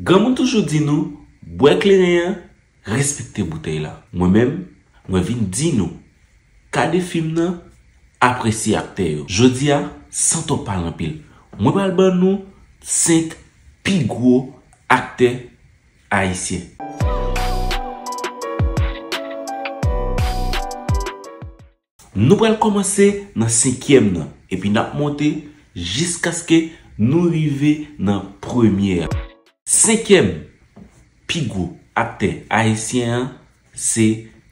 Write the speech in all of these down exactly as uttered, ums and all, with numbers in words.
Granmoun toujou di nou, bwè kleren an, respekte boutèy la. Mwen menm, mwen vin di nou, gade fim nan, apresye aktè yo. Jodi a, san twòp pale anpil, mwen pral ban nou senk pi gwo aktè ayisyen. Nou pral kòmanse nan senkyèm nan, epi n ap monte jiskaske nou rive nan premyè a. Senkyèm pi gwo aktè ayisyen an, se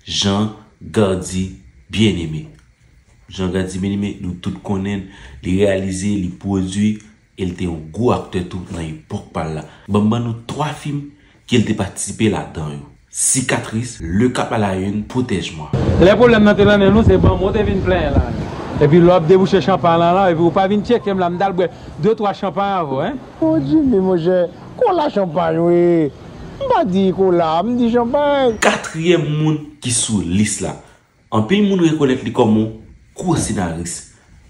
Jean Gardy Bien-Aimé. Jean Gardy Bien-Aimé, nou tout konnen l, li reyalize, li pwodui, e l te yon gwo aktè tou nan epòk pa l la. Ban m ban nou twa fim ke l te patisipe ladan yo. Cicatrice, Le Cap à la Une, Protège-moi. Lè pwoblèm nan te nan nen nou, se ban mwen w te vin plenyen la. Epi lè w ap debouche chanpay lan la, epi ou pa vin tcheke m la, m t al bwè de twa chanpay avè w, en. O Jimmy, monchè, kola chanpay, wi. M pa di kola, m di chanpay. Katriyèm moun ki sou lis la. Anpil moun rekonèt li kòm yon gwo senaris.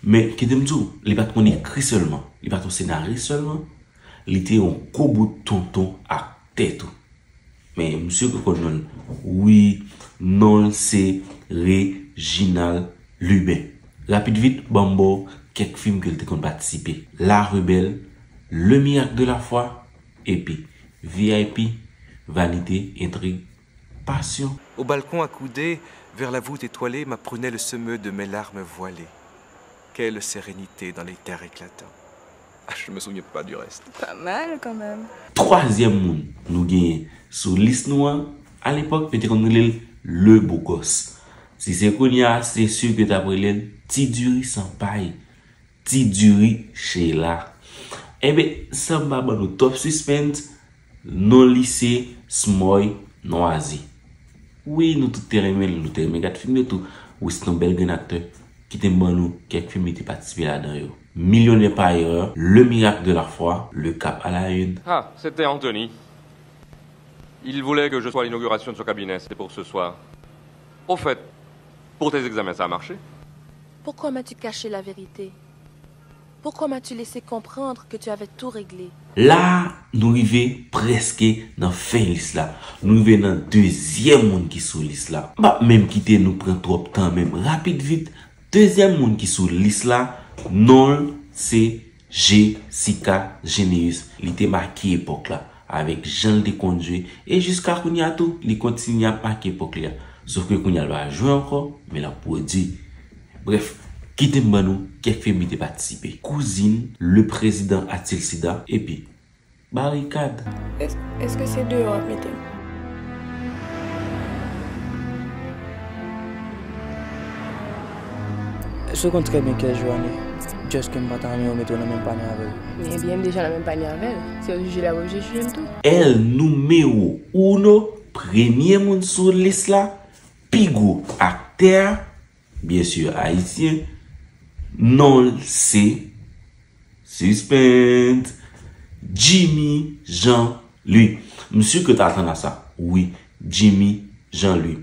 Men, kite m di w, li pa t konn ekri sèlman. Li pa t yon senaris sèlman. Li te yon gwo bout tonton aktè tou. Men, misye ki konn non l, wi, non l se Reginald Lubin. Rapid vit, ban m ba w kèk fim ke l te konn patisipe. La Rebelle, Le Miracle de la Foi, epi V I P, Vanité, Intrigue, Passion. Au balcon accoudé, vers la voûte étoilée, m'apprenait le sommeil de mes larmes voilées. Quelle sérénité dans les terres éclatants. Ah, je me souviens pas du reste. Pas mal quand même. Twazyèm moun nou genyen sou lis nou an, alepòk, yo te konn rele l Le Beau Gosse. Si se kounye a, se si ke yo t ap rele l Ti Diri San Pay. Ti Diri Sheila. Enben, san m pa ban nou twòp suspens, non li se Smoy Noisy. Wi, nou tout te renmen l, nou te renmen gad fim yo tou. Wi, se yon bèl grenn aktè. Kite m ban nou kèk fim li te patisipe ladan yo. Millionnaire Payeur, Le Miracle de la Foi, Le Cap à la Une. Ah, c'était Anthony. Il voulait que je sois à l'inauguration de son cabinet, c'est pour ce soir. Au fait, pour tes examens, ça a marché ? Pourquoi m'as-tu caché la vérité ? Pourquoi m'as-tu laissé comprendre que tu avais tout réglé ? La, nou rive prèske nan fen lis la. Nou rive nan dezyèm moun ki sou lis la. M p ap menm kite nou pran twòp tan menm. Rapid vit, dezyèm moun ki sou lis la, non l se Jessica Généus. Li te make epòk la avèk jan l te konn jwe, e jiska kounye a tou, li kontinye ap make epòk li a. Sof ke kounye a l pa jwe ankò, men l ap pwodui. Brèf, kite m ban nou kèk fim li te patisipe. Cousine, Le Président a-t-il sida, epi Barikad. Èske se deyò w ap mete m? Èske w konn trè byen kiyès Joanne ye? Just ke m pa ta renmen yo mete w nan menm panye avè l. Ebyen, m deja nan menm panye avè l. Si yo jije l, y ap oblije jije m tou. El numéro uno, premye moun sou lis la, pi gwo aktè a, byen si ayisyen, non l se, suspense, Jimmy Jean Louis. M si ke w ta atann a sa. Wi, Jimmy Jean Louis.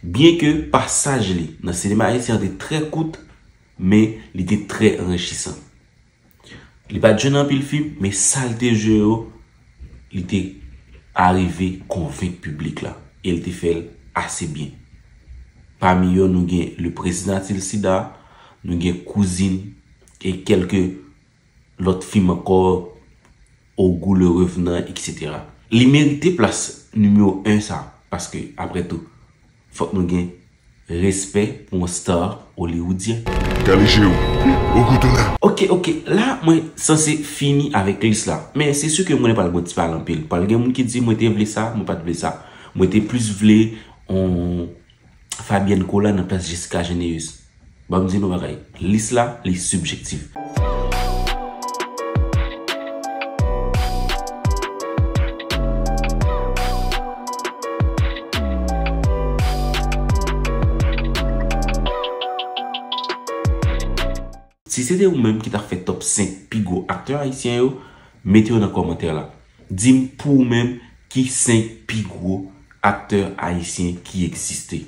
Byen ke pasaj li nan sinema ayisyen an te trè kout, men li te trè anrichisan. Li pa t jwe nan anpil fim, men sa l te jwe yo, li te arive konvenk piblik la. E l te fè l ase byen. Pami yo, nou gen Le Président a-t-il sida, nou gen Cousine, e kèlke lòt fim ankò, Ogou le Revenant, et cetera. Li merite plas nimewo en sa, paske, apre tou, fòk nou gen respè pou yon star hollywoodyen. Gade je w, Ogou Dola. Ok, ok, la, mwen sanse fini avèk lis la. Men se si ke mwen pral bon ti pale anpil. Pral gen moun ki di, mwen te vle sa, mwen pa t vle sa. Mwen te plis vle yon Fabienne Collat nan plas Jessica Généus. Ban m di nou bagay, lis la, li sibjektif. Si se te ou menm ki ta fè top senk pi gwo aktè ayisyen yo, mete yo nan kòmantè la. Di m pou ou menm ki senk pi gwo aktè ayisyen ki egziste.